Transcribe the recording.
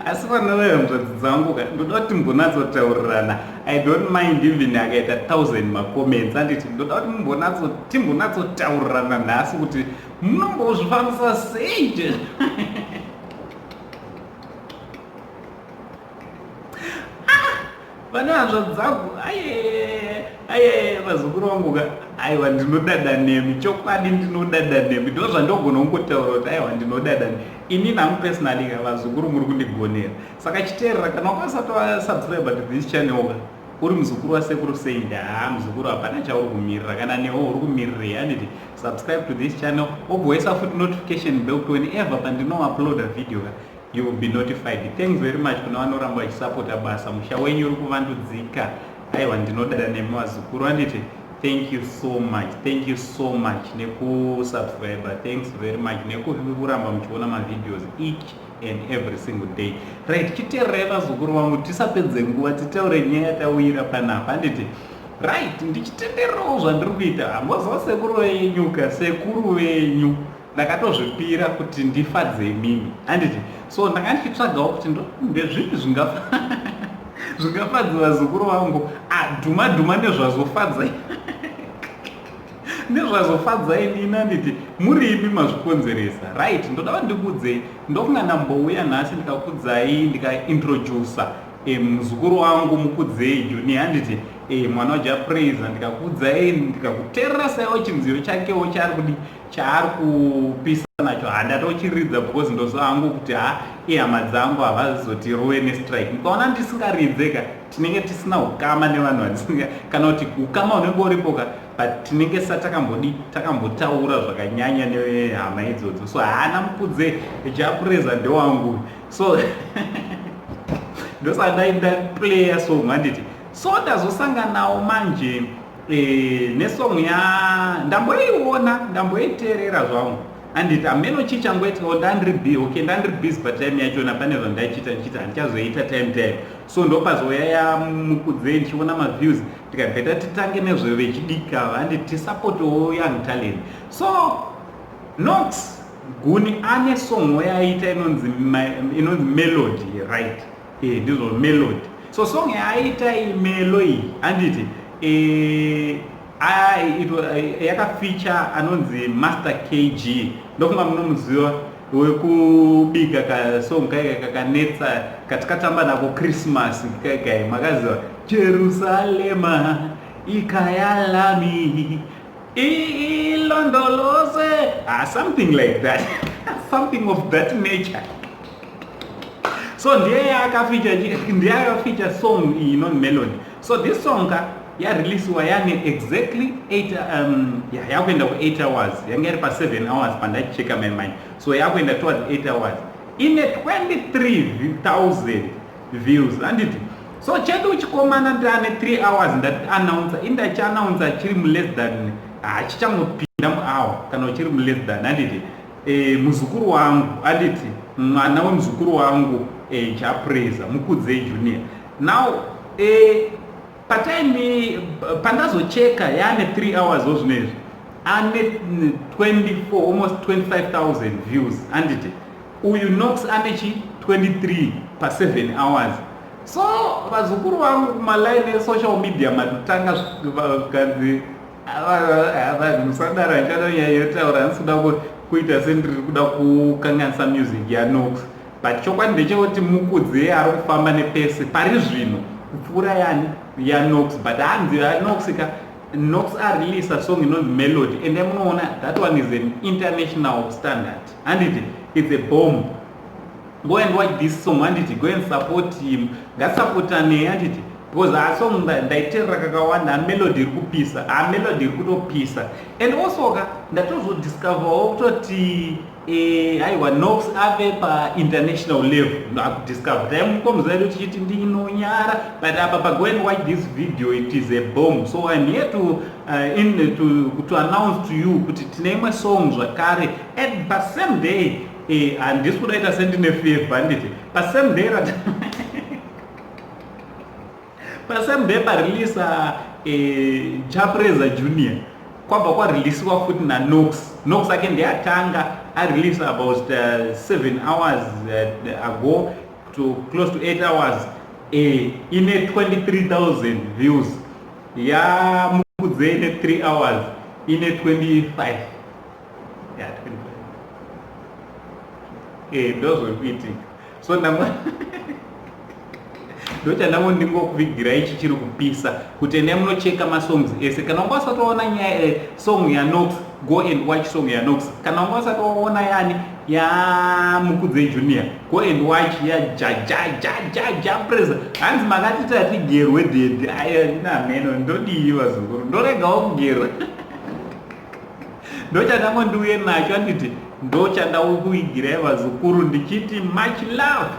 Asi vana vehanzvadzi dzangu ka, ndoda kuti timbonatsotaurirana. I don't mind even akaita 1000 macomments, anditi ndoda kuti timbonatsotaurana nhasi kuti munombozvifambisa sei. Vane hanzvadzi dzangu, aye aye, vazukuru vangu ka, aiwa, ndinodada nemi. Chokwadi ndinodada nemi. Ndo zvandogona kungotaura kuti aiwa, ndinodada ini nangu personally ka. Vazukuru, muri kundigonera. Saka chiteerera, kana wakasati wasubscribe to this channel ka, uri muzukuru waSekuru Saint, haa, muzukuru, hapana chauri kumirira. Kana newo uri kumirirei? Handiti subscribe to this channel, wobva waisa futi notification bell kuti whenever pandinouploada video ka, you will be notified. Thanks very much kuna vanoramba vachisapota basa. Musha wenyu uri kuvandudzika. Aiwa, ndinodada nemi vazukuru, handiti? Thank you so much, thank you so much nekusubscribe. Thanks very much nekuramba muchiona mavideos each and every single day. Right, chiteererai vazukuru vangu, tisapedze nguva, titaure nyaya yatauyira panapa, handiti? Right, ndichitendererawo zvandiri kuita. Hamboziva sekuru venyu ka, sekuru venyu ndakatozvipira kuti ndifadze imimi, handiti? So ndanga ndichitsvagawo kuti ndezvipi zvingafadza vazukuru vangu. Dhuma dhuma nezvazofadza inini, handiti? Muri imi mazvikonzeresa. Right, ndoda kuti ndikuudzei. Ndokunga ndambouya nhasi ndikakudzai, ndikaintrodusa muzukuru wangu Mukudzei Junior, handiti? Mwana waJah Prayzah. Ndikakuudzai, ndikakuteererasaiwo chinziyo chakewo chaari kudi, chaari kupisa nacho. Handatochiridza because ndoziva hangu kuti ha, ihama dzangu, havazotirove nestrike. Mukaona ndisingaridze ka, tinenge tisina ukama nevanhu vatisinga, kana kuti ukama unenge uripo ka, but tinenge satakambodi takambotaura zvakanyanya nehama idzodzo. So haana Mukudze, Jah Prayzah ndewangu. So ndosaka ndaplayer song, handiti? So ndazosanganawo manje nesong ya ndamboiona, ndamboiteerera zvangu, handiti? Hameno chii changoitikawo, ndandiri b okay, ndandiri busy patime yachona, pane zvandaichiita, ndichiti handichazoita time time. So ndopazouya yaMukudzei, ndichiona maviews, ndikabheta titange nezvevechidiki ava, handiti? Tisapotewo young talent. So Nox Guni ane song yaaita inonzi Melody, right? Ndizvo, Melody. So song yaaita iyi, Melo iyi, handiti? Yakafeature anonzi Master KG. Ndofunga munomuziva, wekubika kasong kaika kakanetsa katikatamba nako Christmas kaikai, makaziva, "Jerusalema ikhaya lami ilondoloze," ah, something like that, something of that nature. So ndiye akafeature song iyi inonzi Melody. So this song ka yareleasiwa yane exactly 8, yakuenda ku8 hours. Yange iri pa7 hours pandachicheka my mind, so yakuenda towards 8 hours. Ine 23,000 views, handiti? So chedu chikomana ndane 3 hours ndatiannouncer, indachiannouncer chiri muless than, hachichangopinda muhour kana uchiri muless than, handiti? Muzukuru wangu, handiti? Mwana wemuzukuru wangu, Jah Prayzah, Mukudzei Junior. Now patime pandazocheka yaane 3 hours o zvinezvi ane 24, almost 25,000 views, handiti? Uyu Nox ane chi 23 pa7 hours. So vazukuru vangu, kumaline esocial media matotanga kanzi vanhu musadaro. Handichada nyanyotaura, handisi kuda kuita sendiri kuda kukanganisa music yaNox, but chokwadi ndechekuti Mukudzei ari kufamba nepese pari zvino kupfuura yani yaNox. But hanzi yaNox ka, Nox areleasa song inonzi Melody, and munoona that one is an international standard, handiti? It's a bomb. Go and watch this song, handiti? Go and support him. Ngasapotanei, handiti? Because asong ndaiteerera kakawanda, Melody iri kupisa, amelody iri kutopisa. And also ka ndatozodiscoverwo kutoti aiwa, Nox ave painternational level. Akudiscover taimukomuzaedu tichiti ndinonyara, but apa pa go and watch this video, it is a bomb. So I'm here to announce to you kuti tine imwe song zvakare and pasame day. Handisi kuda ita sendine favor, handiti? Pasame day rat pasame day pareleasa Jah Prayzah Junior, kwabva kwareleasiwa futi naNox. Nox ake ndeyatanga. Arelease about 7 hours ago to close to 8 hours, ine 23,000 views. YaMukudzei ine 3 hours, ine 25, ya 25. Ndozviri kuitika. So ndamwa ndochandango ndingokuvigira ichi chiri kupisa kuti endai munocheka masongs ese. Kana wanga usati waona nyaya, song yaNox, go and watch song yaNox. Kana wanga usati waona yani yaMukudzei Junior, go and watch yajajajajaja Presa. Hanzi makatiti hatigerwe daddy. Aya nameno ndodii, vazukuru? Ndoregawo kugerwa. Ndochandango ndiuye nacho, anditi? Ndochandaukuigirai, vazukuru, ndichiti much love.